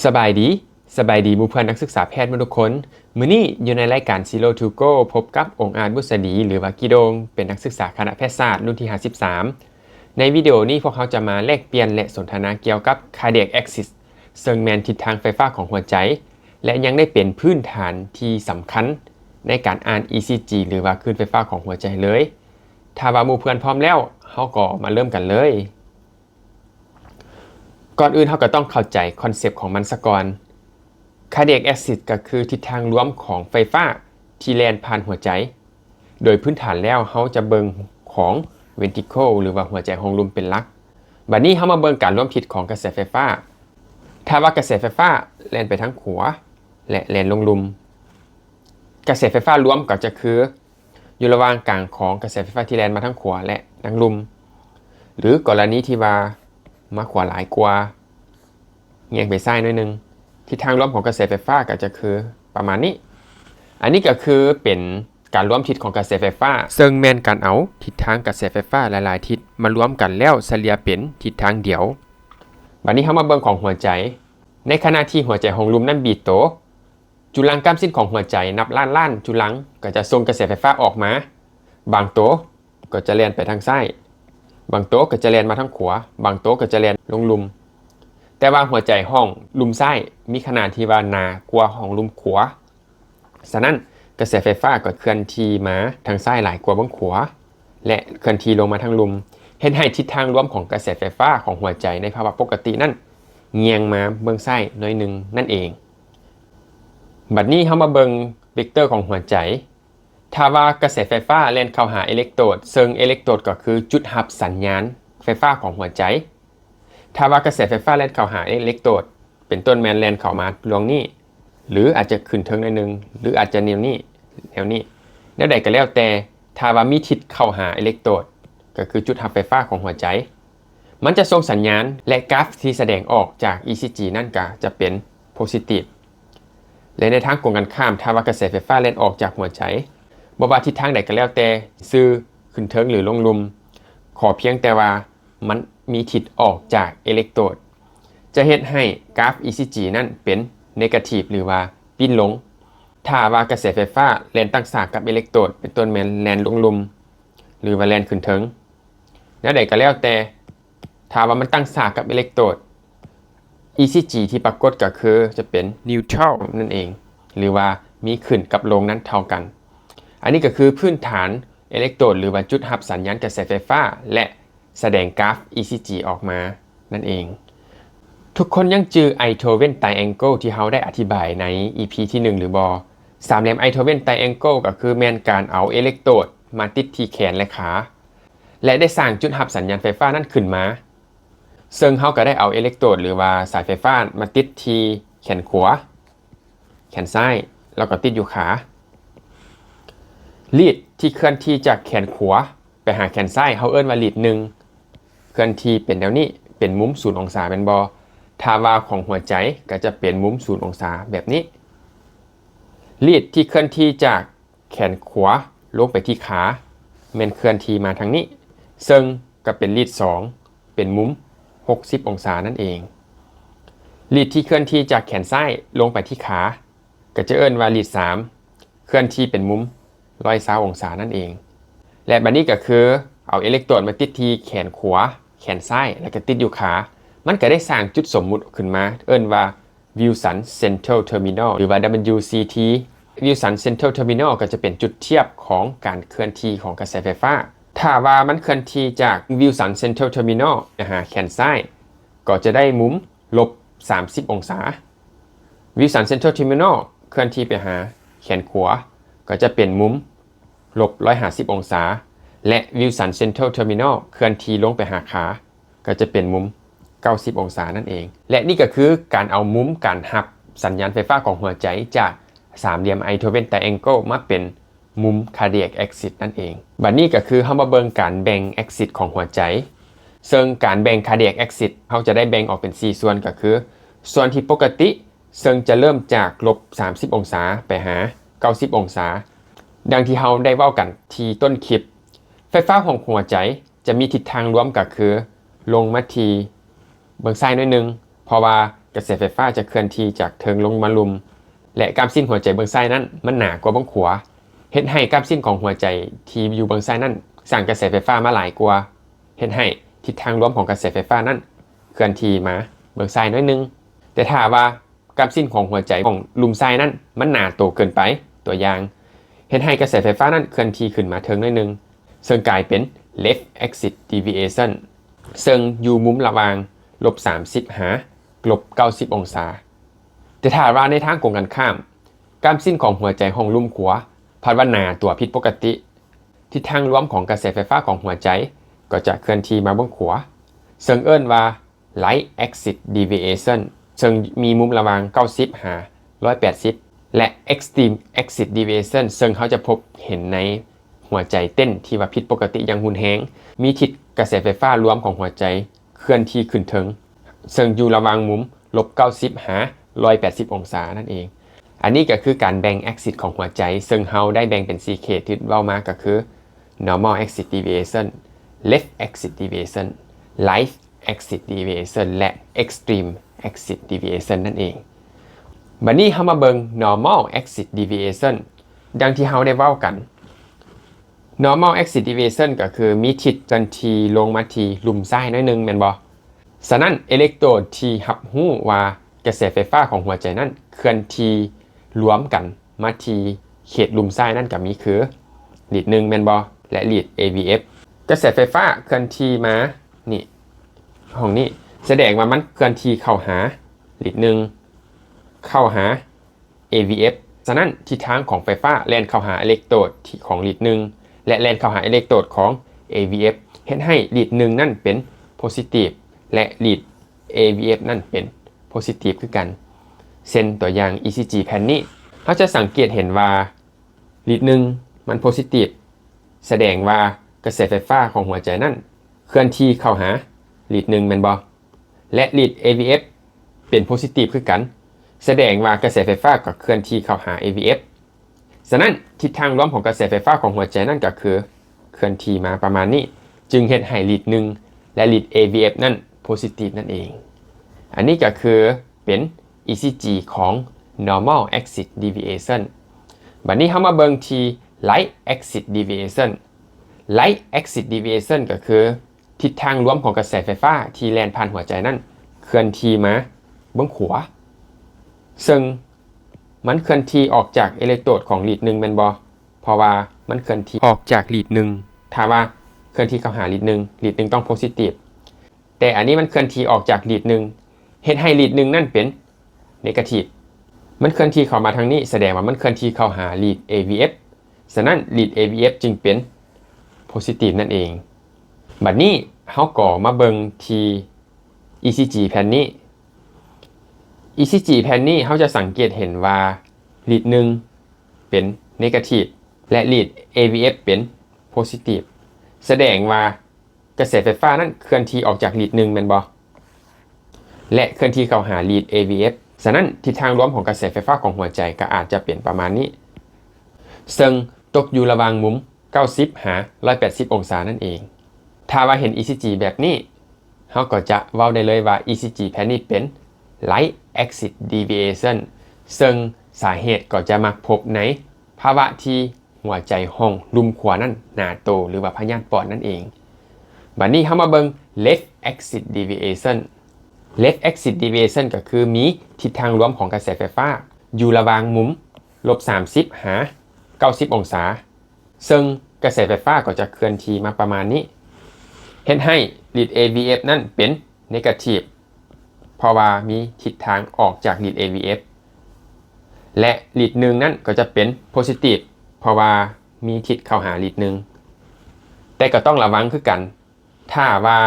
ສະບາຍດີ, ສະບາຍດີໝູ່ເພື່ອນນັກສຶກສາແພດໝົດທຸກຄົນ. ມື້ນີ້ຢູ່ໃນລາຍການ Zero to Go ພົບກັບ ອົງອາດ ບຸດສະດີ ຫຼືວ່າກີໂດ່ງ, ເປັນນັກສຶກສາຄະນະແພດສາດ ລຸ້ນທີຫ້າສິບສາມ. ໃນວິດີໂອນີ້ພວກເຮົາຈະມາແລກປ່ຽນ ແລະ ສົນທະນາກ່ຽວກັບ Cardiac Axis ເຊິ່ງແມ່ນທິດທາງໄຟຟ້າຂອງຫົວໃຈ ແລະ ຍັງໄດ້ເປັນພື້ນຖານທີ່ສຳຄັນໃນການອ່ານ ECG ຫຼືວ່າຄື້ນໄຟຟ້າຂອງຫົວໃຈເລີຍ. ຖ້າວ່າໝູ່ເພື່ອນພ້ອມແລ້ວ, ເຮົາກໍມາເລີ່ມກັນເລີຍ. ກ່ອນອື່ນເຮົາກໍຕ້ອງເຂົ້າໃຈຄອນເຊັບຂອງມັນສາກ່ອນ. Cardiac Axis ກໍຄືທິດທາງລວມຂອງໄຟຟ້າທີ່ແລ່ນຜ່ານຫົວໃຈ. ໂດຍພື້ນຖານແລ້ວເຮົາຈະເບິ່ງຂອງ Ventricle ຫຼືວ່າຫົວໃຈຮ່ອງລຸ່ມເປັນຫຼັກ. ບັດນີ້ເຮົາມາເບິ່ງການລວມທິດຂອງກະແສໄຟຟ້າ. ຖ້າວ່າກະແສໄຟຟ້າແລ່ນໄປທາງຂວາ ແລະ ແລ່ນລົງລຸ່ມ, ກະແສໄຟຟ້າລວມກໍຈະຄື ຢູ່ລະຫວ່າງກາງຂອງກະແສໄຟຟ້າທີ່ແລ່ນມາທາງຂວາ ແລະ ທາງລຸ່ມ ຫຼື ກໍລະນີທີ່ວ່າມາຂວາຫຼາຍກວ່າ ແຍງໄປຊ້າຍໜ້ອຍໜຶ່ງ, ທິດທາງລວມຂອງກະແສໄຟຟ້າກໍຈະຄືປະມານນີ້. ອັນນີ້ກໍຄືເປັນການລວມທິດຂອງກະແສໄຟຟ້າ, ເຊິ່ງແມ່ນການເອົາທິດທາງກະແສໄຟຟ້າຫຼາຍໆທິດມາລວມກັນແລ້ວສະເລ່ຍເປັນທິດທາງດຽວ. ບັດນີ້ເຮົາມາເບິ່ງຂອງຫົວໃຈ. ໃນຂະນະທີ່ຫົວໃຈຮ່ອງລຸ່ມນັ້ນບີດໂຕ, ຈຸລັງກ້າມຊີ້ນຂອງຫົວໃຈນັບລ້ານລ້ານຈຸລັງກໍຈະສົ່ງກະແສໄຟຟ້າອອກມາ. ບາງໂຕກໍຈະແລ່ນໄປທາງຊ້າຍ, ບາງໂຕກໍຈະແລ່ນມາທາງຂວາ, ບາງໂຕກໍຈະແລ່ນລົງລຸ່ມ. ແຕ່ວ່າຫົວໃຈຮ່ອງລຸ່ມຊ້າຍມີຂະໜາດທີ່ວ່າໜາກວ່າຮ່ອງລຸ່ມຂວາ. ສະນັ້ນ, ກະແສໄຟຟ້າກໍເຄື່ອນທີ່ມາທາງຊ້າຍຫຼາຍກວ່າເບື້ອງຂວາ ແລະ ເຄື່ອນທີ່ລົງມາທາງລຸ່ມ, ເຮັດໃຫ້ທິດທາງລວມຂອງກະແສໄຟຟ້າຂອງຫົວໃຈໃນພາວະປົກກະຕິນັ້ນ ແຍງມາເບື້ອງຊ້າຍໜ້ອຍໜຶ່ງນັ້ນເອງ. ບັດນີ້ເຮົາມາເບິ່ງເວັກເຕີຂອງຫົວໃຈ. ຖ້າວ່າກະແສໄຟຟ້າແລ່ນເຂົ້າຫາເອເລັກໂຕດ, ເຊິ່ງເອເລັກໂຕດກໍຄືຈຸດຮັບສັນຍານໄຟຟ້າຂອງຫົວໃຈ. ຖ້າວ່າກະແສໄຟຟ້າແລ່ນເຂົ້າຫາເອເລັກໂຕດ, ເປັນຕົ້ນແມ່ນແລ່ນເຂົ້າມາດວງນີ້ ຫຼື ອາດຈະຂຶ້ນເທິງໜ້ອຍໜຶ່ງ ຫຼື ອາດຈະແນວນີ້, ແນວນີ້, ແນວໃດກໍແລ້ວແຕ່, ຖ້າວ່າມີທິດເຂົ້າຫາເອເລັກໂຕດ, ກໍຄືຈຸດຮັບໄຟຟ້າຂອງຫົວໃຈ, ມັນຈະສົ່ງສັນຍານ ແລະ ກຣາຟທີ່ສະແດງອອກຈາກ ECG ນັ້ນກໍຈະເປັນ positive. ແລະ ໃນທາງກົງກັນຂ້າມ, ຖ້າວ່າກະແສໄຟຟ້າແລ່ນອອກຈາກຫົວໃຈ, ບໍ່ວ່າທິດທາງໃດກໍແລ້ວແຕ່, ຊື່ຂຶ້ນເທິງ ຫຼື ລົງລຸ່ມ, ຂໍພຽງແຕ່ວ່າ ມັນມີທິດອອກຈາກເອເລັກໂຕດ, ຈະເຮັດໃຫ້ກຣາຟ ECG ນັ້ນເປັນ negative ຫຼືວ່າປີ້ນລົງ. ຖ້າວ່າກະແສໄຟຟ້າແລ່ນຕັ້ງສາກກັບເອເລັກໂຕດ, ເປັນຕົ້ນແມ່ນແລ່ນລົງລຸ່ມ ຫຼືວ່າແລ່ນຂຶ້ນເທິງ, ແນວໃດກໍແລ້ວແຕ່, ຖ້າວ່າມັນຕັ້ງສາກກັບເອເລັກໂຕດ, ECG ທີ່ປາກົດກໍຄືຈະເປັນ neutral ນັ້ນເອງ, ຫຼືວ່າມີຂຶ້ນກັບລົງນັ້ນເທົ່າກັນ. ອັນນີ້ກໍຄືພື້ນຖານເອເລັກໂຕດ ຫຼືວ່າຈຸດຮັບສັນຍານກະແສໄຟຟ້າ ແລະ ສະແດງກຣາຟ ECG ອອກມານັ້ນເອງ. ທຸກຄົນຍັງຈື່ Einthoven Triangle ທີ່ເຮົາໄດ້ອະທິບາຍໃນ EP ທີໜຶ່ງ ຫຼືບໍ່? ສາມຫຼ່ຽມ Einthoven Triangle ກໍຄືແມ່ນການເອົາເອເລັກໂຕດມາຕິດທີ່ແຂນ ແລະ ຂາ ແລະ ໄດ້ສ້າງຈຸດຮັບສັນຍານໄຟຟ້ານັ້ນຂຶ້ນມາ, ເຊິ່ງເຮົາກໍໄດ້ເອົາເອເລັກໂຕດ ຫຼືວ່າສາຍໄຟຟ້າມາຕິດທີ່ແຂນຂວາ, ແຂນຊ້າຍ ແລ້ວກໍຕິດຢູ່ຂາ. ລີດທີ່ເຄື່ອນທີ່ຈາກແຂນຂວາໄປຫາແຂນຊ້າຍ ເຮົາເອີ້ນວ່າລີດໜຶ່ງ, ເຄື່ອນທີ່ເປັນແນວນີ້, ເປັນມຸມສູນອົງສາແມ່ນບໍ່? ຖ້າວ່າຂອງຫົວໃຈກໍຈະເປັນມຸມສູນອົງສາແບບນີ້. ລີດທີ່ເຄື່ອນທີ່ຈາກແຂນຂວາລົງໄປທີ່ຂາ ແມ່ນເຄື່ອນທີ່ມາທາງນີ້, ເຊິ່ງກໍເປັນລີດສອງ, ເປັນມຸມຫົກສິບອົງສານັ້ນເອງ. ລີດທີ່ເຄື່ອນທີ່ຈາກແຂນຊ້າຍລົງໄປທີ່ຂາ ກໍຈະເອີ້ນວ່າລີດສາມ, ເຄື່ອນທີ່ເປັນມຸມຮ້ອຍຊາວອົງສານັ້ນເອງ. ແລະ ບັດນີ້ກໍຄືເອົາເອເລັກໂຕດມາຕິດທີ່ແຂນຂວາ, ແຂນຊ້າຍ ແລ້ວກໍຕິດຢູ່ຂາ, ມັນກໍໄດ້ສ້າງຈຸດສົມມຸດຂຶ້ນມາ, ເອີ້ນວ່າ Wilson Central Terminal ຫຼືວ່າ WCT. Wilson Central Terminal ກໍຈະເປັນຈຸດທຽບຂອງການເຄື່ອນທີ່ຂອງກະແສໄຟຟ້າ. ຖ້າວ່າມັນເຄື່ອນທີ່ຈາກ Wilson Central Terminal ໄປຫາແຂນຊ້າຍ ກໍຈະໄດ້ມຸມລົບສາມສິບອົງສາ. Wilson Central Terminal ເຄື່ອນທີ່ໄປຫາແຂນຂວາ ກໍຈະເປັນມຸມລົບຮ້ອຍຫ້າສິບອົງສາ ແລະ Wilson Central Terminal ເຄື່ອນທີ່ລົງໄປຫາຂາ ກໍຈະເປັນມຸມເກົ້າສິບອົງສານັ້ນເອງ. ແລະ ນີ້ກໍຄືການເອົາມຸມການຮັບສັນຍານໄຟຟ້າຂອງຫົວໃຈຈາກສາມຫຼ່ຽມ Einthoven Triangle ມາເປັນມຸມ Cardiac Axis ນັ້ນເອງ. ບັດນີ້ກໍຄືເຮົາມາເບິ່ງການແບ່ງ Axis ຂອງຫົວໃຈ, ເຊິ່ງການແບ່ງ Cardiac Axis ເຮົາຈະໄດ້ແບ່ງອອກເປັນສີ່ສ່ວນ ກໍຄືສ່ວນທີ່ປົກກະຕິ, ເຊິ່ງຈະເລີ່ມຈາກລົບສາມສິບອົງສາໄປຫາເກົ້າສິບອົງສາ. ດັ່ງທີ່ເຮົາໄດ້ເວົ້າກັນທີ່ຕົ້ນຄລິບ, ໄຟຟ້າຂອງຫົວໃຈ ຈະມີທິດທາງລວມກໍຄືລົງມາທີ່ເບື້ອງຊ້າຍໜ້ອຍໜຶ່ງ, ເພາະວ່າ ກະແສໄຟຟ້າຈະເຄື່ອນທີ່ຈາກເທິງລົງມາລຸ່ມ ແລະ ກ້າມຊີ້ນຫົວໃຈເບື້ອງຊ້າຍນັ້ນມັນໜາກວ່າເບື້ອງຂວາ ເຮັດໃຫ້ກ້າມຊີ້ນຂອງຫົວໃຈທີ່ຢູ່ເບື້ອງຊ້າຍນັ້ນສ້າງກະແສໄຟຟ້າມາຫຼາຍກວ່າ ເຮັດໃຫ້ທິດທາງລວມຂອງກະແສໄຟຟ້ານັ້ນເຄື່ອນທີ່ມາເບື້ອງຊ້າຍໜ້ອຍໜຶ່ງ. ແຕ່ຖ້າວ່າກ້າມຊີ້ນຂອງຫົວໃຈຂອງລຸ່ມຊ້າຍນັ້ນມັນໜາໂຕເກີນໄປ, ຕົວຢ່າງ, ເຮັດໃຫ້ກະແສໄຟຟ້ານັ້ນເຄື່ອນທີ່ຂຶ້ນມາເທິງໜ້ອຍໜຶ່ງ, ເຊິ່ງກາຍເປັນ left axis deviation ເຊິ່ງຢູ່ມຸມລະຫວ່າງລົບສາມສິບຫາລົບເກົ້າສິບອົງສາ. ແຕ່ຖ້າວ່າໃນທາງກົງກັນຂ້າມ, ກ້າມຊີ້ນຂອງຫົວໃຈຫ້ອງລຸ່ມຂວາພັດວ່າໜາຕົວຜິດປົກກະຕິ, ທິດທາງລວມຂອງກະແສໄຟຟ້າຂອງຫົວໃຈກໍຈະເຄື່ອນທີ່ມາເບື້ອງຂວາ, ເຊິ່ງເອີ້ນວ່າ right axis deviation ເຊິ່ງມີມຸມລະຫວ່າງເກົ້າສິບຫາຮ້ອຍແປດສິບ ແລະ extreme axis deviation ເຊິ່ງເຮົາຈະພົບເຫັນໃນຫົວໃຈເຕັ້ນທີ່ວ່າຜິດປົກກະຕິຢ່າງຮຸນແຮງ, ມີທິດກະແສໄຟຟ້າລວມຂອງຫົວໃຈເຄື່ອນທີ່ຂຶ້ນເທິງ, ເຊິ່ງຢູ່ລະຫວ່າງມຸມລົບເກົ້າສິບຫາຮ້ອຍແປດສິບອົງສານັ້ນເອງ. ອັນນີ້ກໍຄືການແບ່ງ axis ຂອງຫົວໃຈ, ເຊິ່ງເຮົາໄດ້ແບ່ງເປັນສີ່ເຂດທີ່ເວົ້າມາກໍຄື normal axis deviation, left axis deviation, right axis deviation ແລະ extreme axis deviation ນັ້ນເອງ. ບັດນີ້ເຮົາມາເບິ່ງ normal axis deviation ດັ່ງທີ່ເຮົາໄດ້ເວົ້າກັນ. normal axis deviation ກໍຄືມີທິດເຄື່ອນທີ່ລົງມາທີ່ລຸ່ມຊ້າຍໜ້ອຍໜຶ່ງ ແມ່ນບໍ່? ສະນັ້ນ ເອເລັກໂຕຣດທີ່ຮັບຮູ້ວ່າກະແສໄຟຟ້າຂອງຫົວໃຈນັ້ນເຄື່ອນທີ່ລວມກັນມາທີ່ເຂດລຸ່ມຊ້າຍນັ້ນກໍມີຄື lead ໜຶ່ງ ແມ່ນບໍ່? ແລະ lead A V F. ກະແສໄຟຟ້າເຄື່ອນທີ່ມານີ້ ຫ້ອງນີ້ ສະແດງວ່າມັນເຄື່ອນທີ່ເຂົ້າຫາ lead ໜຶ່ງ ເຂົ້າຫາ A V F. ສະນັ້ນ ທິດທາງຂອງໄຟຟ້າແລ່ນເຂົ້າຫາເອເລັກໂຕຣດທີ່ຂອງ lead ໜຶ່ງ ແລະ ແລ່ນເຂົ້າຫາເອເລັກໂຕຣດຂອງ A V F ເຮັດໃຫ້ lead ໜຶ່ງນັ້ນເປັນ positive ແລະ lead A V F ນັ້ນເປັນ positive ຄືກັນ. ເຊັ່ນຕົວຢ່າງ E C G ແຜ່ນນີ້ ເຮົາຈະສັງເກດເຫັນວ່າ lead ໜຶ່ງມັນ positive ສະແດງວ່າກະແສໄຟຟ້າຂອງຫົວໃຈນັ້ນເຄື່ອນທີ່ເຂົ້າຫາ lead ໜຶ່ງ ແມ່ນບໍ່? ແລະ lead A V F ເປັນ positive ຄືກັນ, ສະແດງວ່າກະແສໄຟຟ້າກໍເຄື່ອນທີ່ເຂົ້າຫາ A V F. ສະນັ້ນ ທິດທາງລວມຂອງກະແສໄຟຟ້າຂອງຫົວໃຈນັ້ນກໍຄືເຄື່ອນທີ່ມາປະມານນີ້, ຈຶ່ງເຮັດໃຫ້ lead ໜຶ່ງ ແລະ lead A V F ນັ້ນ positive ນັ້ນເອງ. ອັນນີ້ກໍຄືເປັນ E C G ຂອງ normal axis deviation. ບັດນີ້ເຮົາມາເບິ່ງທີ່ right axis deviation. Right axis deviation ກໍຄື ທິດທາງລວມຂອງກະແສໄຟຟ້າທີ່ແລ່ນຜ່ານຫົວໃຈນັ້ນເຄື່ອນທີ່ມາເບື້ອງຂວາ, ເຊິ່ງມັນເຄື່ອນທີ່ອອກຈາກເອເລັກໂຕຣດຂອງ lead ໜຶ່ງ ແມ່ນບໍ່? ເພາະວ່າມັນເຄື່ອນທີ່ອອກຈາກ lead ໜຶ່ງ, ຖ້າວ່າເຄື່ອນທີ່ເຂົ້າຫາ lead ໜຶ່ງ lead ໜຶ່ງຕ້ອງ positive, ແຕ່ອັນນີ້ມັນເຄື່ອນທີ່ອອກຈາກ lead ໜຶ່ງ ເຮັດໃຫ້ lead ໜຶ່ງນັ້ນເປັນ negative. ມັນເຄື່ອນທີ່ເຂົ້າມາທາງນີ້ ສະແດງວ່າມັນເຄື່ອນທີ່ເຂົ້າຫາ lead A V F. ສະນັ້ນ lead A V F ຈຶ່ງເປັນ positive ນັ້ນເອງ. ບັດນີ້ເຮົາກໍມາເບິ່ງທີ່ E C G ແຜ່ນນີ້. E C G ແຜ່ນນີ້ເຮົາຈະສັງເກດເຫັນວ່າ lead ໜຶ່ງເປັນ negative ແລະ lead A V F ເປັນ positive, ສະແດງວ່າ ກະແສໄຟຟ້ານັ້ນເຄື່ອນທີ່ອອກຈາກ lead ໜຶ່ງ ແມ່ນບໍ່? ແລະ ເຄື່ອນທີ່ເຂົ້າຫາ lead A V F. ສະນັ້ນ ທິດທາງລວມຂອງກະແສໄຟຟ້າຂອງຫົວໃຈກໍອາດຈະເປັນປະມານນີ້, ເຊິ່ງຕົກຢູ່ລະຫວ່າງມຸມເກົ້າສິບຫາຮ້ອຍແປດສິບອົງສານັ້ນເອງ. ຖ້າວ່າເຫັນ E C G ແບບນີ້, ເຮົາກໍຈະເວົ້າໄດ້ເລີຍວ່າ E C G ແຜ່ນນີ້ເປັນ right axis deviation, ເຊິ່ງສາເຫດກໍຈະມັກພົບໃນພາວະທີ່ ຫົວໃຈຫ້ອງລຸ່ມຂວານັ້ນໜາໂຕ ຫຼືວ່າພະຍາດປອດນັ້ນເອງ. ບັດນີ້ເຮົາມາເບິ່ງ left axis deviation. Left axis deviation ກໍຄືມີທິດທາງລວມຂອງກະແສໄຟຟ້າຢູ່ລະຫວ່າງມຸມລົບສາມສິບຫາເກົ້າສິບອົງສາ, ເຊິ່ງກະແສໄຟຟ້າກໍຈະເຄື່ອນທີ່ມາປະມານນີ້, ເຮັດໃຫ້ lead A V F ນັ້ນເປັນ negative ເພາະວ່າມີທິດທາງອອກຈາກ lead A V F ແລະ lead ໜຶ່ງນັ້ນກໍຈະເປັນ positive ເພາະວ່າມີທິດເຂົ້າຫາ lead ໜຶ່ງ. ແຕ່ກໍຕ້ອງລະວັງຄືກັນ, ຖ້າວ່າ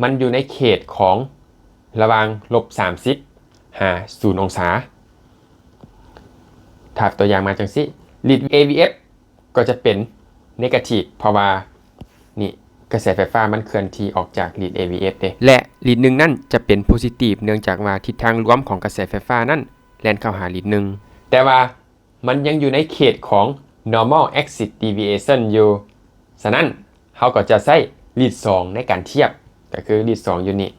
ມັນຢູ່ໃນເຂດຂອງລະຫວ່າງລົບສາມສິບຫາສູນອົງສາ, ຖ້າຕົວຢ່າງມາຈັ່ງຊີ້, lead A V F ກໍຈະເປັນ negative ເພາະວ່ານີ້ ກະແສໄຟຟ້າມັນເຄື່ອນທີ່ອອກຈາກ lead A V F ເດ້ ແລະ lead ໜຶ່ງນັ້ນຈະເປັນ positive ເນື່ອງຈາກວ່າທິດທາງລວມຂອງກະແສໄຟຟ້ານັ້ນແລ່ນເຂົ້າຫາ lead ໜຶ່ງ. ແຕ່ວ່າມັນຍັງຢູ່ໃນເຂດຂອງ normal axis deviation ຢູ່, ສະນັ້ນ ເຮົາກໍຈະໃຊ້ lead ສອງໃນການທຽບ, ກໍຄື lead ສອງຢູ່ນີ້.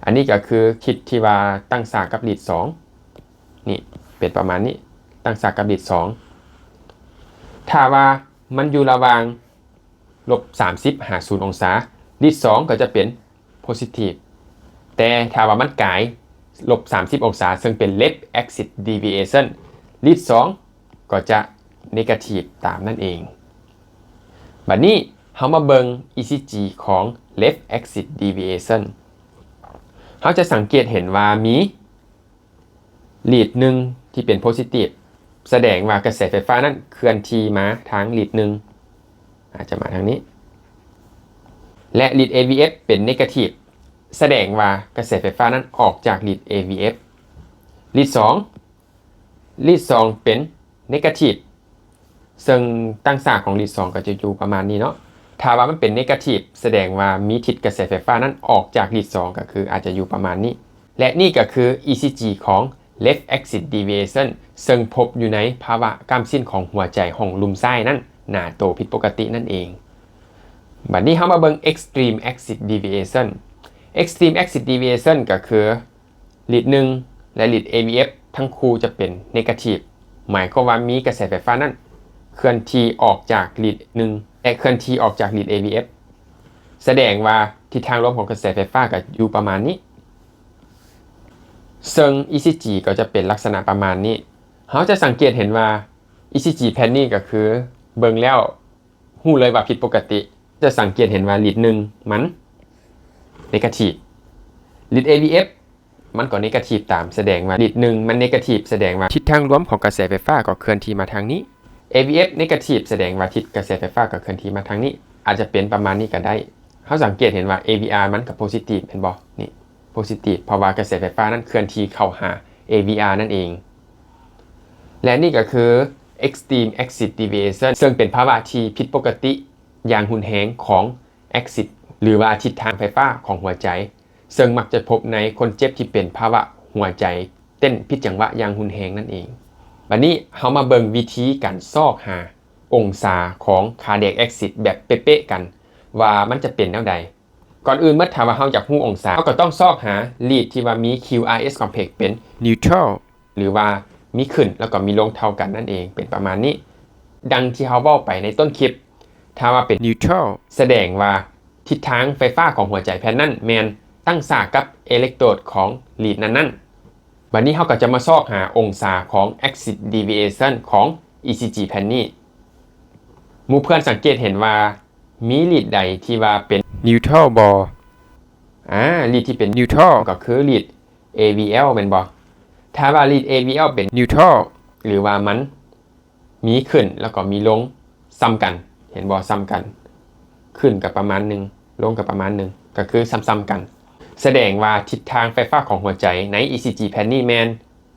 ອັນນີ້ກໍຄືທິດທີ່ວ່າຕັ້ງສາກກັບລີດສອງ ນີ້ເປັນປະມານນີ້ ຕັ້ງສາກກັບລີດສອງ ຖ້າວ່າມັນຢູ່ລະຫວ່າງລົບສາມສິບຫາສູນອົງສາ ລີດສອງກໍຈະເປັນ positive ແຕ່ຖ້າວ່າມັນກາຍລົບສາມສິບອົງສາ ເຊິ່ງເປັນ left axis deviation ລີດສອງກໍຈະ negative ຕາມນັ້ນເອງ. ບັດນີ້ເຮົາມາເບິ່ງ ECG ຂອງ left axis deviation ເຮົາຈະສັງເກດເຫັນວ່າມີ lead ໜຶ່ງທີ່ເປັນ positive ສະແດງວ່າກະແສໄຟຟ້ານັ້ນເຄື່ອນທີ່ມາທາງ lead ໜຶ່ງ ອາດຈະມາທາງນີ້ ແລະ lead AVF ເປັນ negative ສະແດງວ່າກະແສໄຟຟ້ານັ້ນອອກຈາກ lead AVF. lead ສອງ lead ສອງເປັນ negative ເຊິ່ງຕັ້ງສາກຂອງ lead ສອງກໍຈະຢູ່ປະມານນີ້ເນາະ. ຖ້າວ່າມັນເປັນ negative ສະແດງວ່າມີທິດກະແສໄຟຟ້ານັ້ນອອກຈາກ lead ສອງ ກໍຄືອາດຈະຢູ່ປະມານນີ້ ແລະ ນີ້ກໍຄື ECG ຂອງ left axis deviation ເຊິ່ງພົບຢູ່ໃນພາວະກ້າມຊີ້ນຂອງຫົວໃຈຫ້ອງລຸ່ມຊ້າຍນັ້ນໜາໂຕຜິດປົກກະຕິນັ້ນເອງ. ບັດນີ້ເຮົາມາເບິ່ງ extreme axis deviation. extreme axis deviation ກໍຄື lead ໜຶ່ງ ແລະ lead AVF ທັງຄູ່ຈະເປັນ negative ໝາຍຄວາມວ່າມີກະແສໄຟຟ້ານັ້ນເຄື່ອນທີ່ອອກຈາກ lead ໜຶ່ງ ແລະ ເຄື່ອນທີ່ອອກຈາກ lead AVF ສະແດງວ່າທິດທາງລວມຂອງກະແສໄຟຟ້າກໍຢູ່ປະມານນີ້ ເຊິ່ງ ECG ກໍຈະເປັນລັກສະນະປະມານນີ້. ເຮົາຈະສັງເກດເຫັນວ່າ ECG ແຜ່ນນີ້ກໍຄືເບິ່ງແລ້ວ ຮູ້ເລີຍວ່າຜິດປົກກະຕິ ຈະສັງເກດເຫັນວ່າ lead ໜຶ່ງ ມັນ negative lead AVF ມັນກໍ negative ຕາມ ສະແດງວ່າ lead ໜຶ່ງ ມັນ negative ສະແດງວ່າທິດທາງລວມຂອງກະແສໄຟຟ້າກໍເຄື່ອນທີ່ມາທາງນີ້ AVF negative ສະແດງວ່າທິດກະແສໄຟຟ້າກໍເຄື່ອນທີ່ມາທາງນີ້ ອາດຈະເປັນປະມານນີ້ກໍໄດ້. ເຮົາສັງເກດເຫັນວ່າ AVR ມັນກໍ positive ແມ່ນບໍ່? ນີ້ positive ເພາະວ່າກະແສໄຟຟ້ານັ້ນເຄື່ອນທີ່ເຂົ້າຫາ AVR ນັ້ນເອງ ແລະ ນີ້ກໍຄື extreme axis deviation ເຊິ່ງເປັນພາວະທີ່ຜິດປົກກະຕິຢ່າງຮຸນແຮງຂອງ axis ຫຼືວ່າທິດທາງໄຟຟ້າຂອງຫົວໃຈ ເຊິ່ງມັກຈະພົບໃນຄົນເຈັບທີ່ເປັນພາວະຫົວໃຈເຕັ້ນຜິດຈັງຫວະຢ່າງຮຸນແຮງນັ້ນເອງ. ບັດນີ້ເຮົາມາເບິ່ງວິທີການຊອກຫາອົງສາຂອງ cardiac axis ແບບເປະໆກັນ ວ່າມັນຈະເປັນແນວໃດ. ກ່ອນອື່ນໝົດ ຖ້າວ່າເຮົາຢາກຮູ້ອົງສາ ເຮົາກໍຕ້ອງຊອກຫາ lead ທີ່ວ່າມີ QRS complex ເປັນ neutral ຫຼືວ່າມີຂຶ້ນແລ້ວກໍມີລົງເທົ່າກັນນັ້ນເອງ ເປັນປະມານນີ້. ດັ່ງທີ່ເຮົາເວົ້າໄປໃນຕົ້ນຄລິບ ຖ້າວ່າເປັນ neutral ສະແດງວ່າທິດທາງໄຟຟ້າຂອງຫົວໃຈແຜ່ນນັ້ນແມ່ນຕັ້ງສາກກັບ electrode ຂອງ lead ນັ້ນໆ. ບັດນີ້ເຮົາກໍຈະມາຊອກຫາອົງສາຂອງ axis deviation ຂອງ ECG ແຜ່ນນີ້. ໝູ່ເພື່ອນສັງເກດເຫັນວ່າ ມີ lead ໃດທີ່ວ່າເປັນ neutral ບໍ່? ອາ lead ທີ່ເປັນ neutral ກໍຄື lead AVL ແມ່ນບໍ່? ຖ້າວ່າ lead AVL ເປັນ neutral ຫຼືວ່າມັນມີຂຶ້ນແລ້ວກໍມີລົງສ່ຳກັນ ເຫັນບໍ່? ສ່ຳກັນ ຂຶ້ນກໍປະມານໜຶ່ງ ລົງກໍປະມານໜຶ່ງ ກໍຄືສ່ຳໆກັນ ສະແດງວ່າທິດທາງໄຟຟ້າຂອງຫົວໃຈໃນ ECG ແຜ່ນນີ້ແມ່ນ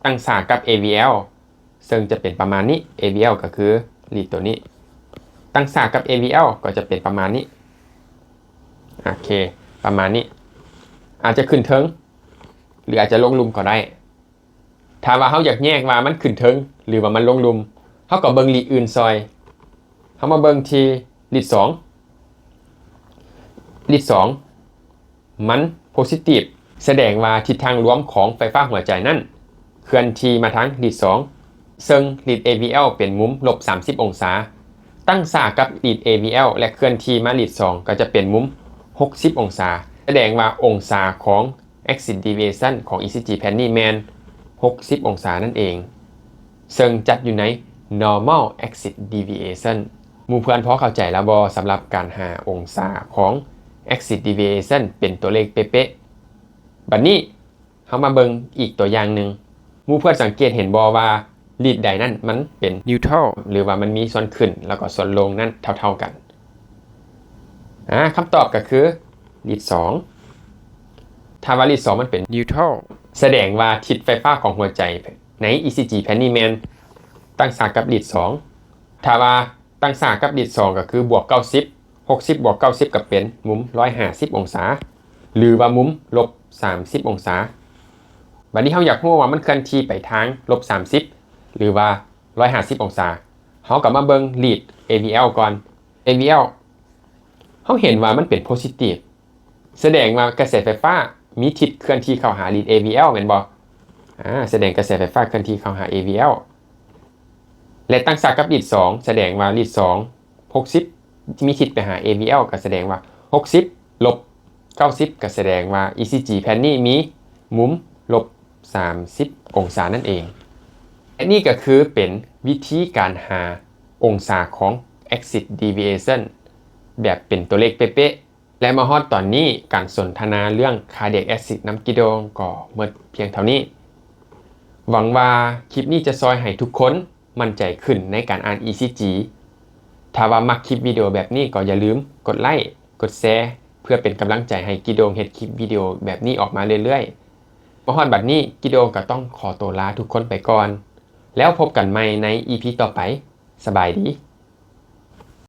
ຕັ້ງສາກັບ AVL ເຊິ່ງຈະເປັນປະມານນີ້ AVL ກໍຄື lead ໂຕນີ້ ຕັ້ງສາກັບ AVL ກໍຈະເປັນປະມານນີ້ ໂອເຄ ປະມານນີ້ ອາດຈະຂຶ້ນເທິງ ຫຼືອາດຈະລົງລຸ່ມກໍໄດ້. ຖ້າວ່າເຮົາຢາກແຍກວ່າມັນຂຶ້ນເທິງ ຫຼືວ່າມັນລົງລຸ່ມ ເຮົາກໍເບິ່ງ lead ອື່ນຊ່ອຍ. ເຮົາມາເບິ່ງທີ່ lead ສອງ lead ສອງ ມັນ positive ສະແດງວ່າທິດທາງລວມຂອງໄຟຟ້າຫົວໃຈນັ້ນເຄື່ອນທີ່ມາທາງ lead ສອງ ເຊິ່ງ lead AVL ເປັນມຸມລົບສາມສິບອົງສາ ຕັ້ງສາກັບ lead AVL ແລະ ເຄື່ອນທີ່ມາ lead ສອງ ກໍຈະເປັນມຸມຫົກສິບອົງສາ ສະແດງວ່າອົງສາຂອງ axis deviation ຂອງ ECG ແຜ່ນນີ້ແມ່ນຫົກສິບອົງສານັ້ນເອງ ເຊິ່ງຈັດຢູ່ໃນ normal axis deviation. ໝູ່ເພື່ອນພໍເຂົ້າໃຈແລ້ວບໍ່ ສຳລັບການຫາອົງສາຂອງ axis deviation ເປັນຕົວເລກເປະໆ? ບັດນີ້ເຮົາມາເບິ່ງອີກຕົວຢ່າງໜຶ່ງ. ໝູ່ເພື່ອນສັງເກດເຫັນບໍ່ວ່າ lead ໃດນັ້ນມັນເປັນ neutral ຫຼືວ່າມັນມີສ່ວນຂຶ້ນ ແລ້ວກໍສ່ວນລົງນັ້ນເທົ່າໆກັນ? ອາ ຄຳຕອບກໍຄື lead ສອງ. ຖ້າວ່າ lead ສອງ ມັນເປັນ neutral ສະແດງວ່າທິດໄຟຟ້າຂອງຫົວໃຈໃນ ECG ແຜ່ນນີ້ແມ່ນຕັ້ງສາກັບ lead ສອງ. ຖ້າວ່າ ຕັ້ງສາກັບ lead ສອງ ກໍຄືບວກເກົ້າສິບ ຫົກສິບບວກເກົ້າສິບ ກໍເປັນມຸມຮ້ອຍຫ້າສິບອົງສາ ຫຼືວ່າມຸມລົບສາມສິບອົງສາ. ບັດນີ້ເຮົາຢາກຮູ້ວ່າມັນເຄື່ອນທີ່ໄປທາງລົບສາມສິບ ຫຼືວ່າຮ້ອຍຫ້າສິບອົງສາ ເຮົາກໍມາເບິ່ງ lead AVL ກ່ອນ. AVL ເຮົາເຫັນວ່າມັນເປັນ positive ສະແດງວ່າກະແສໄຟຟ້າ ມີທິດເຄື່ອນທີ່ເຂົ້າຫາລີດ ເອວີແອລ ແມ່ນບໍ່? ອາ ສະແດງກະແສໄຟຟ້າເຄື່ອນທີ່ເຂົ້າຫາ ເອວີແອລ ແລະ ຕັ້ງສາກັບລີດສອງ ສະແດງວ່າລີດສອງ ຫົກສິບ ມີທິດໄປຫາ ເອວີແອລ ກໍສະແດງວ່າ ຫົກສິບ ລົບ ເກົ້າສິບ ກໍສະແດງວ່າ ອີ ຊີ ຈີ ແຜ່ນນີ້ມີມຸມ ລົບ ສາມສິບ ອົງສານັ້ນເອງ. ແລະ ນີ້ກໍຄືເປັນວິທີການຫາອົງສາຂອງ axis deviation ແບບເປັນຕົວເລກເປະໆ. ແລະ ມາຮອດຕອນນີ້ ການສົນທະນາເລື່ອງ cardiac axis ນຳກິໂດງກໍໝົດພຽງເທົ່ານີ້. ຫວັງວ່າຄລິບນີ້ຈະຊ່ອຍໃຫ້ທຸກຄົນໝັ້ນໃຈຂຶ້ນໃນການອ່ານ ອີ ຊີ ຈີ. ຖ້າວ່າມັກຄລິບວິດີໂອແບບນີ້ກໍຢ່າລືມກົດໄລ້ ກົດແຊ ເພື່ອເປັນກຳລັງໃຈໃຫ້ກິໂດງເຮັດຄລິບວິດີໂອແບບນີ້ອອກມາເລື້ອຍໆ. ມາຮອດບັດນີ້ ກິໂດງກໍຕ້ອງຂໍໂຕລາທຸກຄົນໄປກ່ອນ. ແລ້ວພົບກັນໃໝ່ໃນ ອີ ພີ ຕໍ່ໄປ. ສະບາຍດີ.